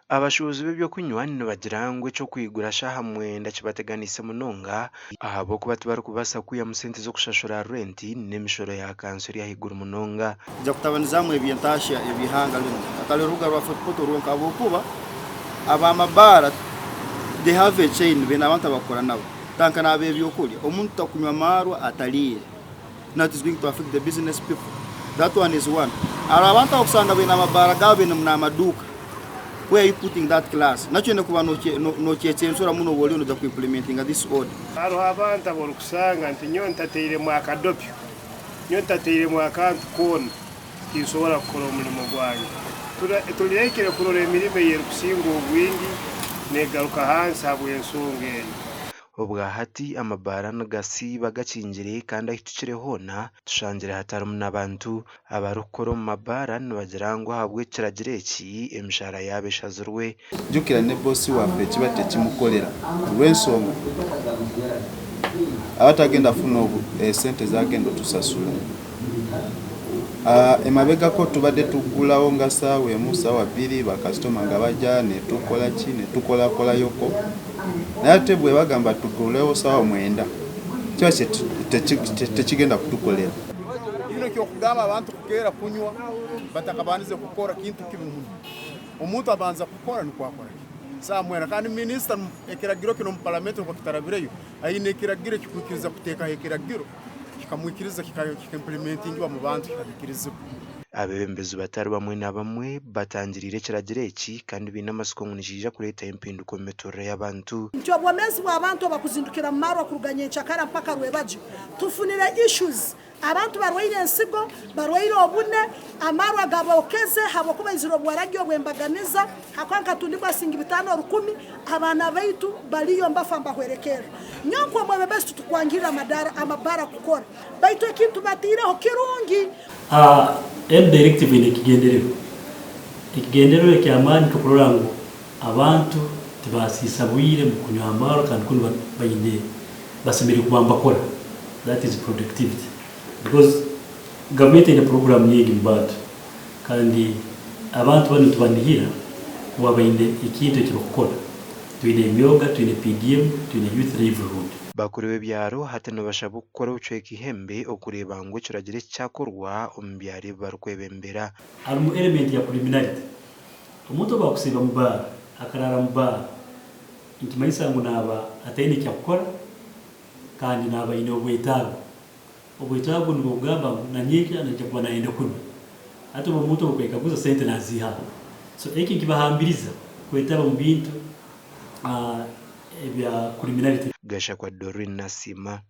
Abashuubuzi b'ebyokunywa nibagira ngu eky'okwigura shaaha mwenda kibateganiise munonga ahabw'okuba tibarikubaasa kwihamu sente z'okushashura renti n'emishoro ya kanso eri ahaiguru munonga. Nija kutabanizaamu eby'entaahya eby'eihanga rinu atari orubuga rwa Fort Portal rwonka ahabw'okuba ab'amabaara they have a chain baine abantu abakukora nabo tanka n'ab'ebyokurya omuntu takunywa maarwa atariire now it is going to affect the business people that one is one hariho abantu abakusanga baine amabaara gaabo baine n'amaduuka where are you putting that class nakyo oine kuba nokyecensura muno obu oriyo noija ku implementinga this order. Hariho abantu abu orikusanga nti nyowe ntateiremu akadopyo, nyowe ntateiremu akantu koona tinsobora kukora omurimo gwange. Turekere kurora emirimo ey'erukusinga obwingi n'egaruka hansi habw'ensonga enu. Obwahati amabaara nigasiiba gakingire kandi ahu tukire hoona tushangire hatarimu n'abantu. Abarikukora omu mabaara nibagira ngu ahabw'ekiragiro eki, emishaara yaabo eshazirwe. Jukira ne boss waffe kiba tekimukolera olwensonga aba tagenda funa esente zagenda otusasula. Emabegako tubadde tuggulawo nga saawa emu saawa bbiri bakasitoma nga bajja netukola ki netukolakolayoko naye ate bwebagamba tugulewo saawa mwenda kiba tekigenda kutukolera. Kinu eky'okugamba abantu kukeera kunywa batakabandize kukora kintu kibi muno. Omuntu abanza kukora nukwo akora ki? Saaha mwenda. Kandi minisita ekiragiro kinu omu palamenti nukwo kitarabireyo, aine ekiragiro ekikwikiriza kuteekaho ekiragiro kikamwikiriza kika implementingibwa mu bantu kikahikirizibwa. Abeebembezi batari bamwe na bamwe batangiriire ekiragiro eki kandi baine amatsiko ngu nikiija kureetaho empinduka omu mituurire y'abantu. Nti obwomeezi bw'abantu obakuzindukira mu marwa kuruga nyenkyakara mpaka rwebagyo tufunire issues Abantu barwaire ensigo, barwaire obune, amarwa gabokeze habwokuba baizire obuwaragi obw'embaganiza, hakuba nka tundibwa singi bitano rukumi, abaana baitu baliyo mbafa mbahwerekerra. Nyowe nk'omwebembezi titukwangirra amadara amabara kukora, baitu ekintu bataireho kirungi. A Enu directive eine ekigendererwa. Ekigendererwa eky'amaani ky'okurora ngu abantu tibasiisa bwire mu kunywa amaarwa kandi kunu baine basemeriire kuba nibakora that is productivity because gavumenti eine program nyingi mu bantu kandi abantu banu nitubanihira kuba baine ekintu eki bakukora. Twine emyoga, twine PDM, twine youth livelihood. Bakuru b'ebyaro hati nibashabwa okukora obucweka ihembe okureeba ngu ekiragiro eki kyakorwa omu byaro ebi barikwebembera. Harimu element ya criminality. Omuntu obu akusiiba mu baara, akaraara mu baara, Nikimanyisa ngu naaba ataine eki akukora kandi naaba aine obwetaago. Obwetaago nibwo bugamba ngu na nyenkya naija kuba nayenda kunywa. Hati obu omuntu obu kwekaguza sente naziiha ha? So eki nikibahambiriza kwetaba omu bintu ebya criminality. Gashakwa Doreen Nasiima.